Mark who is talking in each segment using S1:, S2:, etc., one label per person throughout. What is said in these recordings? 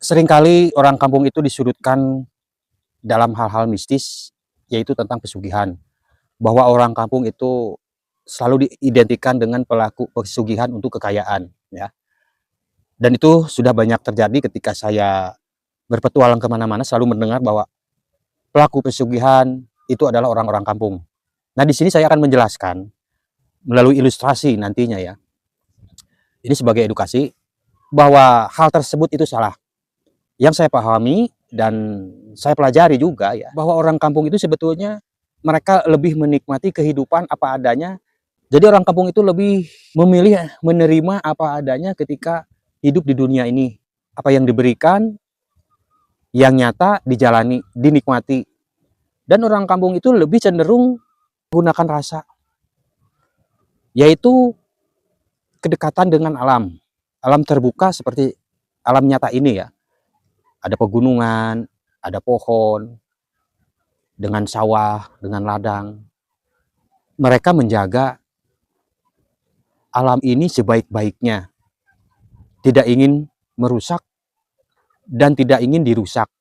S1: Seringkali orang kampung itu disudutkan dalam hal-hal mistis, yaitu tentang pesugihan. Bahwa orang kampung itu selalu diidentikan dengan pelaku pesugihan untuk kekayaan, ya. Dan itu sudah banyak terjadi ketika saya berpetualang kemana-mana, selalu mendengar bahwa pelaku pesugihan itu adalah orang-orang kampung. Nah, di sini saya akan menjelaskan melalui ilustrasi nantinya ya. Ini sebagai edukasi bahwa hal tersebut itu salah. Yang saya pahami dan saya pelajari juga ya, bahwa orang kampung itu sebetulnya mereka lebih menikmati kehidupan apa adanya. Jadi orang kampung itu lebih memilih menerima apa adanya ketika hidup di dunia ini. Apa yang diberikan, yang nyata dijalani, dinikmati. Dan orang kampung itu lebih cenderung menggunakan rasa, yaitu kedekatan dengan alam. Alam terbuka seperti alam nyata ini ya. Ada pegunungan, ada pohon, dengan sawah, dengan ladang. Mereka menjaga alam ini sebaik-baiknya. Tidak ingin merusak dan tidak ingin dirusak.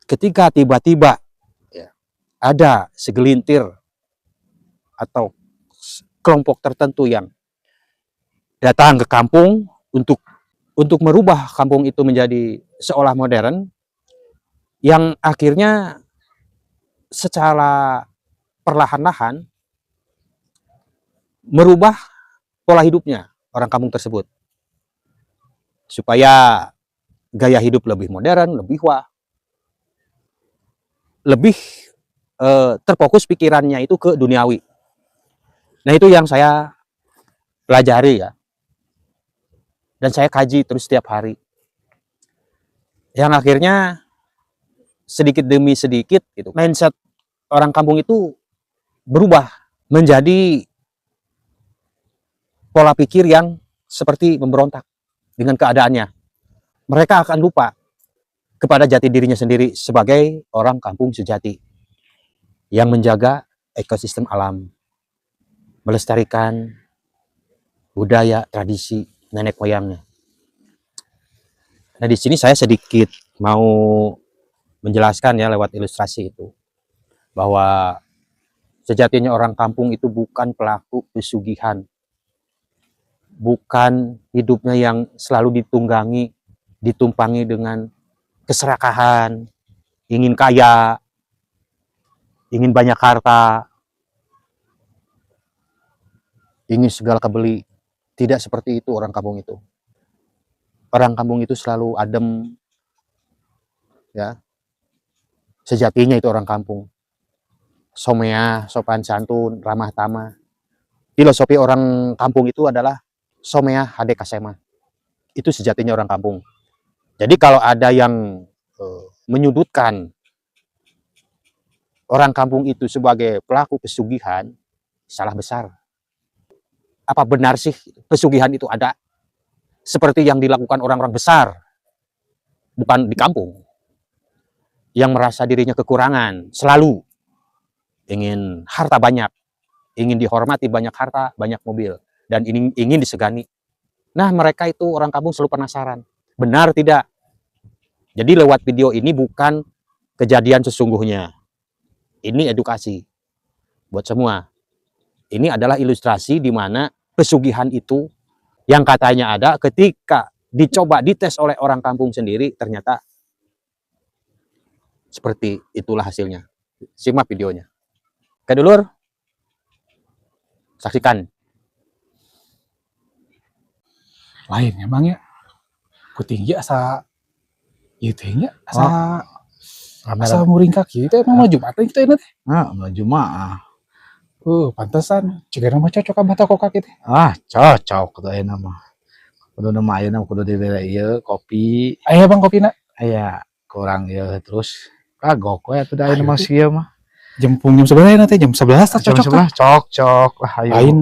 S1: Ketika tiba-tiba ya, ada segelintir atau kelompok tertentu yang datang ke kampung untuk merubah kampung itu menjadi seolah modern, yang akhirnya secara perlahan-lahan merubah pola hidupnya orang kampung tersebut supaya gaya hidup lebih modern, lebih wah, lebih terfokus pikirannya itu ke duniawi. Nah, itu yang saya pelajari ya. Dan saya kaji terus setiap hari. Yang akhirnya sedikit demi sedikit gitu, mindset orang kampung itu berubah menjadi pola pikir yang seperti memberontak dengan keadaannya. Mereka akan lupa kepada jati dirinya sendiri sebagai orang kampung sejati yang menjaga ekosistem alam, melestarikan budaya, tradisi nenek moyangnya. Nah, di sini saya sedikit mau menjelaskan ya lewat ilustrasi itu bahwa sejatinya orang kampung itu bukan pelaku pesugihan, bukan hidupnya yang selalu ditunggangi, ditumpangi dengan keserakahan, ingin kaya, ingin banyak harta, ingin segala kebeli. Tidak seperti itu orang kampung itu. Orang kampung itu selalu adem, ya. Sejatinya itu orang kampung. Someah, sopan santun, ramah tamah. Filosofi orang kampung itu adalah someah hade kasema. Itu sejatinya orang kampung. Jadi kalau ada yang menyudutkan orang kampung itu sebagai pelaku pesugihan, salah besar. Apa benar sih pesugihan itu ada? Seperti yang dilakukan orang-orang besar, bukan di kampung. Yang merasa dirinya kekurangan, selalu ingin harta banyak, ingin dihormati banyak harta, banyak mobil, dan ingin disegani. Nah, mereka itu orang kampung selalu penasaran, benar tidak? Jadi lewat video ini bukan kejadian sesungguhnya. Ini edukasi buat semua. Ini adalah ilustrasi di mana pesugihan itu yang katanya ada ketika dicoba dites oleh orang kampung sendiri, ternyata seperti itulah hasilnya. Simak videonya. Oke, dulur, saksikan.
S2: Lain emang ya, ku tinggi asa ieu teh nya, asa
S3: Rame.
S2: Asa muringkak kieu teh. Emang mau Jumatan kitu ayeuna teh?
S3: Ah, mau Jumaah.
S2: Pantesan jigana mah cocok ka batokok teh.
S3: Ah, cocok tuh ayeuna mah. Kudu mah ayeuna kudu dibere ieu kopi.
S2: Aya, Bang, kopina?
S3: Aya, kurang ieu terus kagok we atuh da ayeuna
S2: Ayo
S3: mah
S2: tuh.
S3: Kieu mah.
S2: Jempung jam 11 ayeuna teh, jam 11 tah
S3: Jam
S2: cocok tah.
S3: 11 cocok lah, ayo.
S2: Lain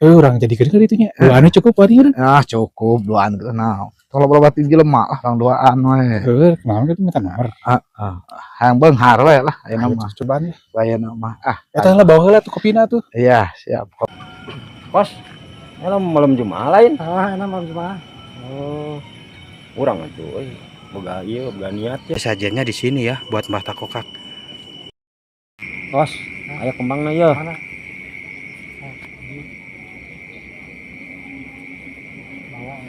S2: euy, urang jadikeun ka ditu nya. Duaan cukup ari urang.
S3: Ah, cukup duaan nah. Kalau loba jelema lah, urang duaan we.
S2: Heuh, kunaon kitu minta nomor.
S3: Heeh. Hayang beunghar we lah ayeuna
S2: Ayo
S3: mah.
S2: Cobaan ya.
S3: Ayeuna mah. Ah,
S2: Eta lah, bawa heula tuh kopina tuh.
S3: Iya, siap.
S4: Kos, malam malam Jumat lain?
S5: Ah, enak malam Jumat.
S4: Oh, urang atuh euy. Boga ieu, boga niat ya.
S1: Sajiannya di sini ya buat Mbah Takokak.
S4: Bos, aya kembangna yeuh.
S2: Mana? Bawang.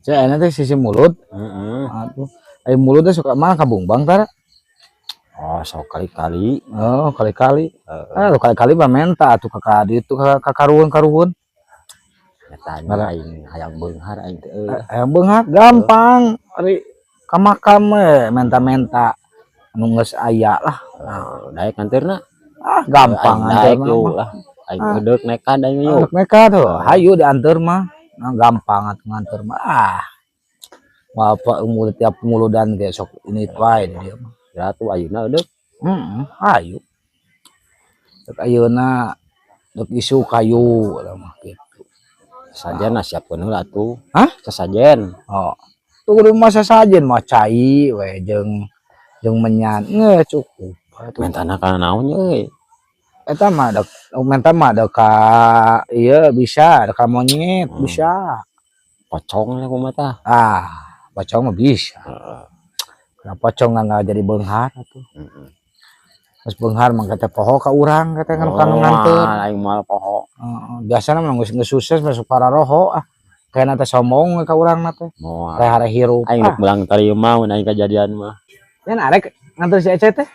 S3: Cek ayeuna teh sisi mulut.
S4: Heeh.
S3: Aduh, aya mulut teh suka mana ka Bungbang tara?
S4: Oh, sok kali-kali.
S3: Oh, kali-kali.
S4: Heeh.
S3: Ah, kali-kali mah menta atuh ka ditu ka karuhun-karuhun.
S4: Eta aing hayang beunghar aing teh euy.
S3: Hayang beunghar gampang. Ari ka makam we menta-menta anu geus aya lah.
S4: Heeh, daek nganterna.
S3: Ah, gampang
S4: Aing daek
S3: nganter
S4: yo
S3: mah.
S4: lah. Aing
S3: Ah.
S4: edeuk nekan aing yo.
S3: Anak nekat tuh, hayu diantar mah. Nah, gampang atuh nganter mah. Ah. Apa umur tiap muludan ge sok ini wae di dieu mah.
S4: Ya tuh ayeuna edeuk.
S3: Heeh, hayu. Dek ayeuna dek isu kayu lah mah gitu.
S4: Sajen siapkeun heula atuh.
S3: Hah?
S4: Sesajen.
S3: Oh. Tuh kudu mah sasajen mah cai we jeung jeung menyan nge cukup. Atuh.
S4: Mentana kana naon ye euy?
S3: Eta mah dek menta mah dek ka ieu bisa, dek ka monyet bisa.
S4: Pocong lah kumaha tah.
S3: Ah, pocong mah bisa.
S4: Heeh.
S3: Kenapa pocong nggak jadi beunghar atuh.
S4: Heeh.
S3: Geus beunghar mah teh poho ka urang kata kan kanu nganteur.
S4: Aing moal poho.
S3: Heeh, biasana mah geus geus sukses masuk para roho ah. Kayana teh sombong we ka urang mah teh.
S4: Moal.
S3: Rehare hirup.
S4: Aing rek belang tarima mun aing kajadian mah.
S3: Yan arek nganter si Ece teh.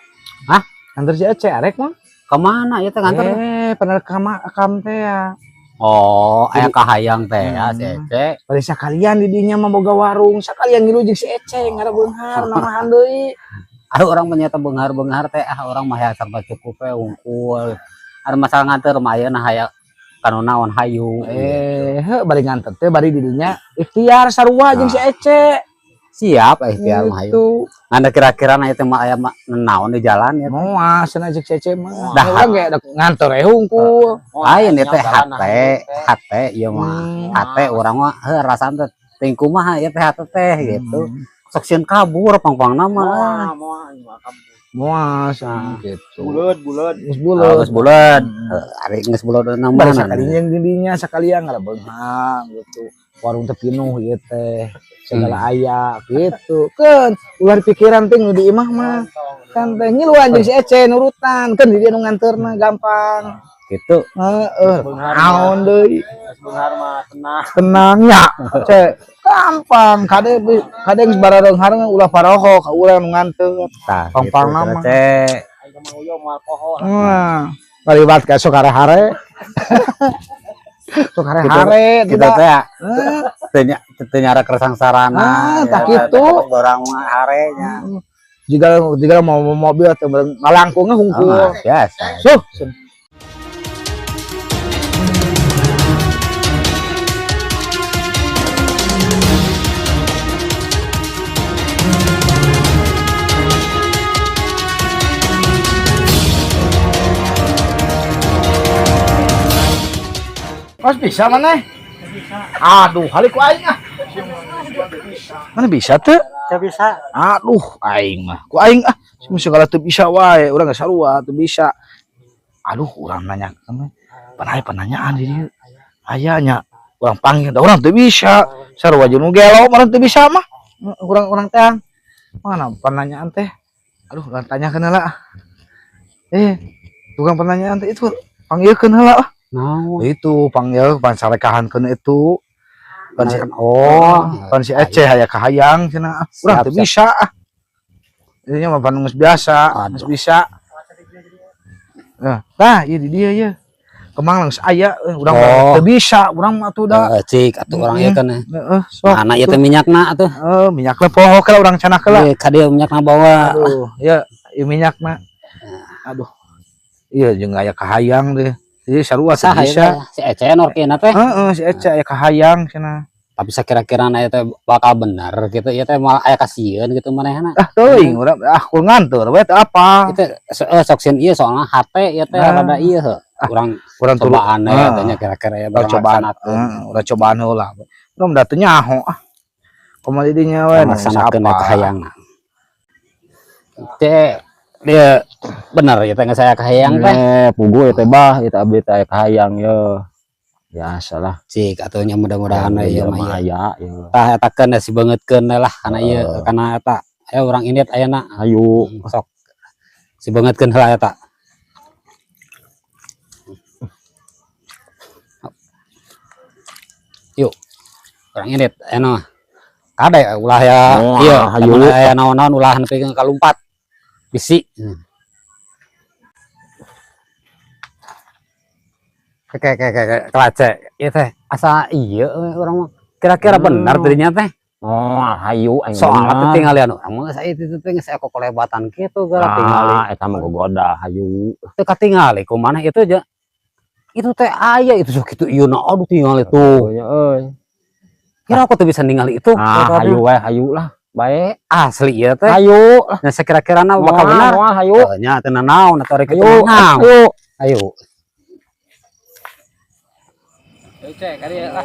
S1: Hah?
S3: Nganter si Ece arek mah.
S1: Kemana ya teh nganter?
S3: Eh, pernah ka makam teh ya.
S1: Oh, aya kahayang teh ya si Ece.
S3: Bari sakalian di dinya mah boga warung, sakalian ngilu jeung si Ece ngarabeunghar namahan deui.
S1: Aduh orang menyata beunghar-beunghar teh ah orang mah hayang serba cukup we wungkul. Ada masalah nganter mah ayeuna hayang kanu naon hayu.
S3: Eh, heuh bari nganter teh bari di dinya ikhtiar sarua jeung si Ece.
S1: Siap ikhtiar mah hayu.
S3: Gitu.
S1: Nganda kira-kira na ieu mah aya naon di jalan ya.
S3: Moal cenah jeung si Ece mah.
S1: Dah.
S3: Urang ge dek nganter we hungkul.
S1: Lain ieu teh hate, hate ieu mah. Hate urang mah heuh rasaan teh ting kumaha ieu teh hate teh gitu. Sok sieun kabur pang-pangna mah.
S4: Moal aing mah kabur.
S3: Moal cenah gitu.
S4: Buleud, buleud.
S3: Geus
S1: Oh,
S3: buleud.
S1: geus buleud. Heuh, ari geus buleud nang
S3: Bari
S1: mana?
S3: sakali jeung di dinya sakalian ngarabeunghar gitu. Warung teh pinuh ieu teh. Segala aya gitu. Keun ulah pikiran teh nu di imah mah. Kan teh ngiluan jeung si Ece nurutan. Keun di dieu nu nganterna gampang.
S1: Gitu.
S3: Heeh, naon deui.
S4: Geus beunghar mah tenang.
S3: Tenangnya, Cek. Gampang, kade kade geus barareunghar ulah paroho ka urang nu nganter.
S1: Tah,
S3: Gampang
S1: gitu,
S3: mah.
S1: Cek.
S4: Aing mah uyong moal poho.
S3: Wah, kaliwat ka sok hare-hare. Sok hare-hare
S1: Kita teh ya, teu nyara kersangsarana.
S3: Ah,
S1: ya,
S3: tah kitu.
S1: Orang mah hare nya.
S3: Jika jika mau mobil atau ngalangkungnya hungkul.
S1: Ah, biasa.
S3: Suh. Mas bisa mana? Bisa. Aduh, halik ku aing ah. Mana bisa teu?
S1: Teu bisa.
S3: Aduh, aing mah. Ku aing ah, mun segala teu bisa wae, urang geus sarua teu bisa. Aduh, urang nanya pernah penanyaan di dieu. Aya nya, urang panggil, da urang teu bisa. Sarua jeung nu gelo, urang teu bisa mah. Urang-urang teh. Mana pertanyaan teh? Aduh, urang tanyakeun heula ah. Tukang pertanyaan teh itu panggilkeun heula ah.
S1: Naon?
S3: Itu panggil pansalekahankeun itu. Pan si,
S1: Oh,
S3: pan si Ece haya kahayang cenah. Urang teu bisa ah. Ini mah pan geus biasa, geus bisa. Nah, ieu di dieu ye. Kemang langsung aya urang mah teu bisa, urang mah atuh da.
S1: Heeh, cik atuh urang ieu kan.
S3: Heeh, sok.
S1: Mana ieu teh minyakna atuh?
S3: Heeh, minyakna poho heula urang cenah heula.
S1: Ieu ka dieu minyakna bawa.
S3: Aduh, ya ieu minyakna. Aduh. Iya jeung aya kahayang deh. Jadi sarua teu bisa.
S1: Si Ece norkina teh.
S3: Heeh, si Ece aya kahayang cenah.
S1: Tapi sakira-kira na ieu teh bakal bener gitu, ieu teh moal aya kasieun gitu manehna.
S3: Ah, teuing urang ah ku nganteur we teu apa.
S1: Itu sok sieun ieu soalna hate ieu teh rada ieu heuh. Urang
S3: urang
S1: cobaan ya tanya kira-kira ya
S3: urang cobaan. Urang cobaan heula. Urang da teu nyaho ah. Kumaha di dinya we
S1: laksanakeun eta hayangna. Teh dia bener ya teh saya kahayang teh.
S4: Pugu ya teh bah, eta abdi teh kahayang ye. Biasalah.
S5: Cik atuh nya mudah-mudahan ieu mah ieu.
S4: Aya ieu.
S5: Tah eta keun si beungeutkeun lah kana ieu kana eta. Ayo urang indit ayeuna.
S4: Hayu.
S5: Sok. Si beungeutkeun heula eta. Yuk. Urang indit ayeuna mah. Kade ulah ya ieu
S4: hayu.
S5: Aya naon-naon ulah nepi ka kalumpat. Bisi. Oke, kelace. Ieu teh asa ieu urang mah. Kira-kira benar tadinya teh.
S4: Oh, hayu aing.
S5: Soalnya teh tinggalian urang mah geus aya itu teh geus aya kokolebatan kitu gara tingali.
S4: Ah, eta mah gogoda hayu.
S5: Teu katingali kumaneh itu aja. Itu teh aya itu sok kitu ieu na aduh tingali tuh.
S4: Nya euy.
S5: Kira aku tuh bisa ningali itu.
S4: Ah, hayu we, hayu lah. Bae.
S5: Asli ieu teh.
S4: Hayu.
S5: Nah, sekira-kirana bakal benar.
S4: Moal hayu.
S5: Nya teu nanaon atuh rek kitu
S4: Hayu.
S5: naon.
S4: Hayu.
S5: Ayo. Ayo cek kali lah.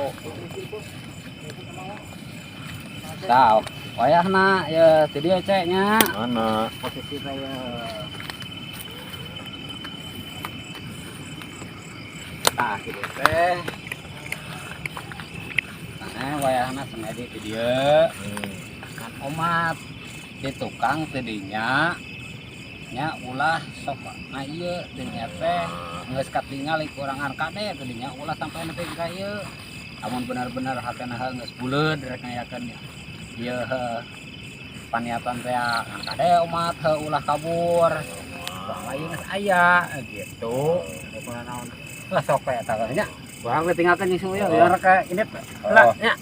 S5: Tah, wayahna ya ti dieu cek nya.
S4: Mana?
S5: Posisi saya. Tah, kitu teh. Nah, wayahna semedi ti dieu. Kan omat di tukang tidinya nya ulah sok nah ieu dinya teh geus katingali kurangan kade tidinya ulah sampai nepi ka ieu amun benar-benar hatena heuh geus buleud rek ngayakeun ieu heuh paniatan teh ngan kade umat heuh ulah kabur soalna ieu geus aya gitu kunaon naon lah sok we eta nya urang teh tinggalkeun jeung si Uya rek ini lah nya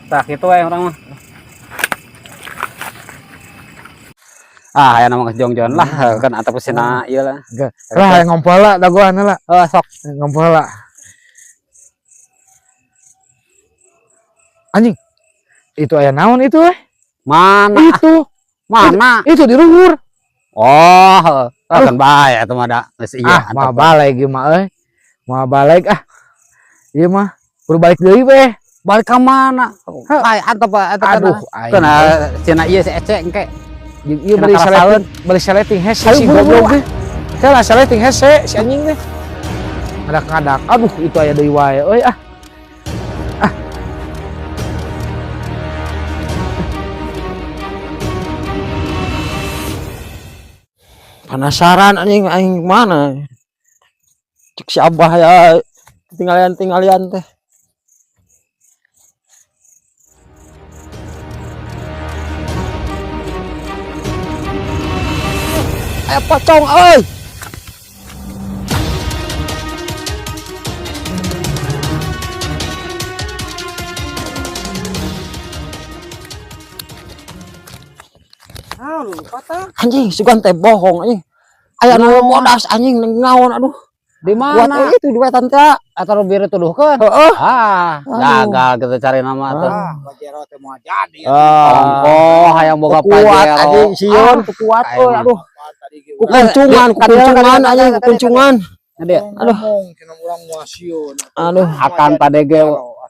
S5: tah kitu we urang mah. Ah, aya nama geus jongjon lah kan atap sina ieu lah.
S2: Lah hayang ngompol lah dagoan lah.
S5: Heuh sok
S2: Ngompol lah. Anjing. Itu aya naon itu eh?
S5: Mana?
S2: Itu.
S5: Mana?
S2: Itu di luhur.
S5: Oh, heuh. Kan bae atuh mah da. Geus ieu
S2: Ah, mah balik ieu mah euy. Mah balik ah. Ieu mah kudu balik deui we.
S5: Balik ka mana? Bae antep eta
S2: Aduh, aing.
S5: Kana cenah ieu si Ece engke.
S2: Jeung ieu
S5: Kena
S2: beli
S5: karasaeun.
S2: seleting, beli seleting hese
S5: Ayo,
S2: si
S5: buru-buru,
S2: goblok teh. Kela seleting hese si anjing teh. Ngadak-ngadak. Aduh, itu aya deui wae euy ah. Ah.
S4: Penasaran anjing aing mana? Cek si Abah ya tinggalian-tinggalian teh. Aya pocong euy. Anjing, sugan teh bohong anjing. Aya nu bodas anjing naon aduh.
S5: Di
S4: Kuat
S5: mana?
S4: euy itu di wetan teh.
S5: Atau biru tuduhkeun?
S4: Heeh.
S5: Ah, gagal kita cari nama tuh.
S4: Ah.
S3: Pajero teh moal jadi.
S5: Ongkoh hayang boga
S4: Kuat
S5: Pajero.
S4: anjing sieun kuat euy aduh. Kukuncungan, kukuncungan anjing, kukuncungan.
S5: Dia
S4: Aduh.
S3: Cenah urang moal sieun.
S4: Aduh.
S5: akan padege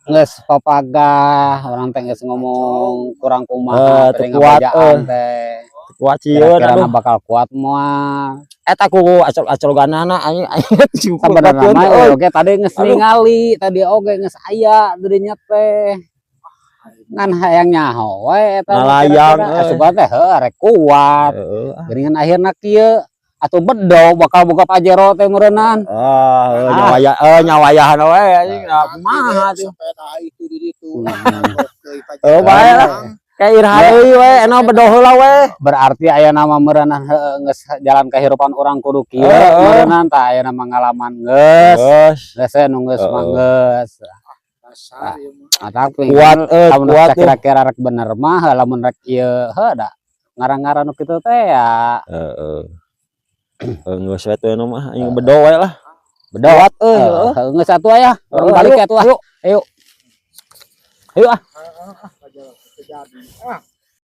S5: geus papagah orang teh geus ngomong kurang kumaha
S4: teu kuat,
S5: teh.
S4: Kuat sieun
S5: Kira-kira
S4: aduh.
S5: bakal kuat moal.
S4: Eta ku acol-acologanana anjing anjing
S5: Sabenerna mah
S4: euy.
S5: oge tadi geus ningali, tadi oge geus aya dirinya teh. Ngan hayang nyaho we eta
S4: Ngalayang, euy.
S5: asupan teh heuh rek kuat.
S4: Heeh.
S5: Geuningan akhirna kieu atuh bedo bakal boga Pajero teh meureunnan.
S4: Ah, nyawaya nyawayahan we anjing nah kumaha tuh.
S3: Sepeda itu di ditu.
S4: Heuh bae lah. Kayak iraha deui we, eno bedo heula we.
S5: Berarti aya nama meureunnan heuh geus jalan kehidupan urang kudu kieu meureunnan tah aya nama ngalaman geus.
S4: Geus.
S5: Geus we nu geus mah geus. Ah, tapi
S4: Kuat
S5: lamun
S4: kuat tuh.
S5: kira-kira rek bener mah lamun rek ieu heuh da ngarang-ngaran nu kitu teh ya.
S4: Heeh. Geus we teh nu mah aing bedo we lah.
S5: Bedo.
S4: Kuat euy heuh.
S5: Heeh, geus atuh aya. Urang balik atuh ah. Ayo. Ayo ah.